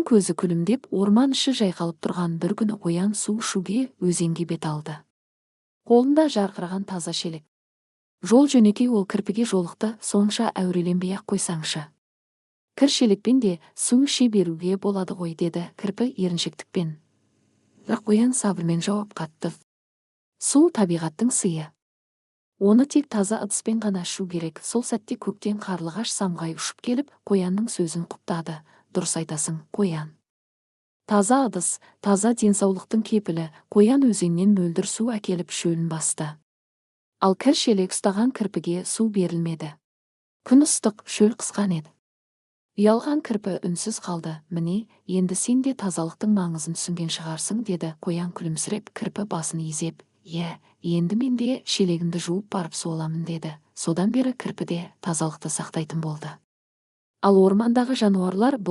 Күннің көзі күлімдеп, орман іші жайқалып тұрған бір күні қоян су ішуге өзенге бет алды. Қолында жарқыраған таза шелек. Жол жөнекей ол кірпіге жолықты. «Сонша әуреленбей-ақ қойсаңшы. Кір шелекпен де су іше беруге болады ғой», – деді кірпі еріншектікпен. Бірақ қоян сабырмен жауап қатты: «Су – табиғаттың сыйы. Оны тек таза ыдыспен ғана ішу керек». Сол сәтте көктен қарлығаш самғай ұшып келіп, қоянның сөзін құптады: «Дұрыс айтасың, қоян. Таза ыдыс – таза денсаулықтың кепілі». Қоян өзеннен мөлдір су әкеліп, шөлін басты. Ал кір шелек ұстаған кірпіге су берілмеді. Күн ыстық, шөл қысқан еді. Ұялған кірпі үнсіз қалды. «Міне, енді сен де тазалықтың маңызын түсінген шығарсың», – деді қоян күлімсіреп. Кірпі басын изеп: «Иә, енді мен де шелегімді жуып барып су аламын», – деді. Содан бері кірпі де тазалықты сақтайтын болды. Ал ормандағы жануарлар бұл